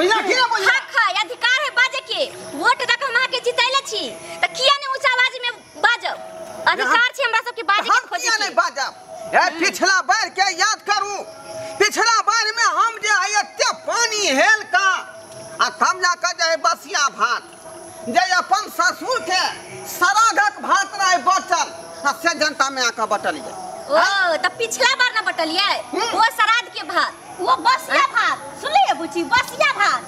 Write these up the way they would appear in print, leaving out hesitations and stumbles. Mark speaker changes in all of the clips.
Speaker 1: बुझला की ना बुझला?
Speaker 2: हक है, अधिकार है बाजे के। वोट दक हम अहाँ के जितैले छी त किया ने ऊंचा आवाज में बाजब? अधिकार छै हमरा सबके बाजे के,
Speaker 1: हम
Speaker 2: खोजे
Speaker 1: किया
Speaker 2: के।
Speaker 1: नहीं बाजब? ए पिछला बार के याद करू, पिछला बार में हम जे है एते पानी हेल का आ तब जाके जे है बसिया भात जे अपन ससुर के सराधक भात रहे बचल आ से जनता में आके बटलिए।
Speaker 2: ओ त पिछला बार ना बटलिए वो श्राद्ध के भात,
Speaker 3: वो बसिया भात। सुनलिए बुची, बसिया भात।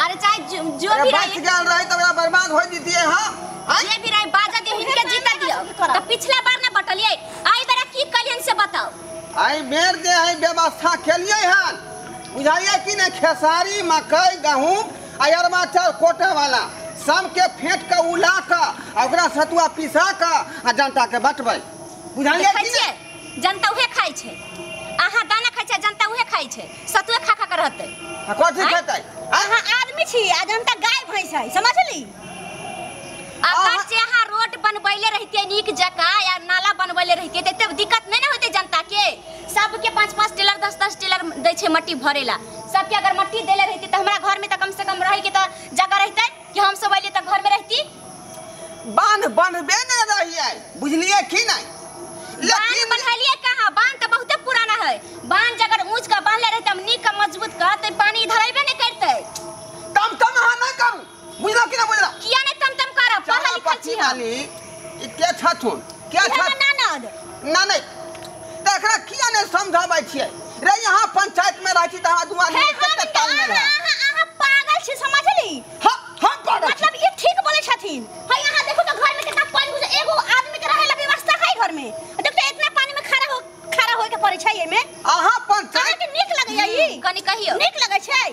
Speaker 2: अरे चाहे जो भी
Speaker 1: बच
Speaker 2: रहे
Speaker 1: गेल रहे त ओकरा बर्बाद हो जतिए। हां
Speaker 2: जे भी रहे बाजा दियो, हिनके जीता दियो। त पिछला बार ना बटलिए, आई बेरा की कलियन से बताओ।
Speaker 1: आई बेर जे है व्यवस्था केलिए हन, बुझाइए कि नहीं? खेसारी मकई गहूम आ अरबा चाउर कोटे वाला सबके फेंट के उला के आ ओकरा सतुआ पिसा के आ जनता के बटबै। बुझाइए
Speaker 2: खाइ
Speaker 1: कि
Speaker 2: छियै?
Speaker 1: नहीं?
Speaker 2: जनता उहे खाइ छै, अहाँ दाना खाइ छै, जनता उहे खाइ छै, सतुए खा खा के रहतै।
Speaker 1: आ कथी खेतै?
Speaker 3: अहाँ आदमी छी आ जनता गाय भैंस है, समझली?
Speaker 2: अगर जे अहाँ रोड बनबैले रहितियै नीक जकाँ या नाला बनबैले रहितियै त एते दिक्कत नहि ने होइतै जनता के। सबके 5-5 टेलर 10-10 टेलर दै छै मट्टी भरेला। सबके अगर मट्टी देले रहितै त हमरा घर में त कम से कम रहे के त जगह रहितै कि हम सब अइले त घर में रहती।
Speaker 1: बांध बनबे ने रहियै, बुझलियै कि नहीं?
Speaker 2: बांध
Speaker 1: लेकिन
Speaker 2: बनलियै कहाँ? बांध त बहुते पुराना है। बांध अगर ऊंच का बांधले रहितै नीक का मजबूत का त पानी इधर अइबे नहि करतै।
Speaker 1: तम तम अहाँ नहीं करू, बुझलौ कि ना बुझलौ?
Speaker 2: किया नहीं तम तम करब? पढ़ल लिखल छी हम।
Speaker 1: ई के छथुन? के
Speaker 3: ई हमर
Speaker 1: छथुन?
Speaker 3: ननद।
Speaker 1: ना नहीं त एकरा किया नहीं समझाबै छियै रे? यहाँ पंचायत में रहै छी त हमरा दुआर
Speaker 3: हे
Speaker 1: में कते तालमेल है।
Speaker 3: अहाँ पागल छी, समझली?
Speaker 1: हां हम पागल छी।
Speaker 3: मतलब ई ठीक बोलै छथिन। है यहाँ देखो तो घर में कितना पानी घुस, एगो आदमी के रहे ला व्यवस्था है घर में। देखो तो इतना पानी में खड़ा होय के पड़ै छै एमे।
Speaker 1: अहाँ पंचायत
Speaker 3: अहाँके नीक लगैया ई?
Speaker 2: कनी कहियो
Speaker 3: नीक लगै छै?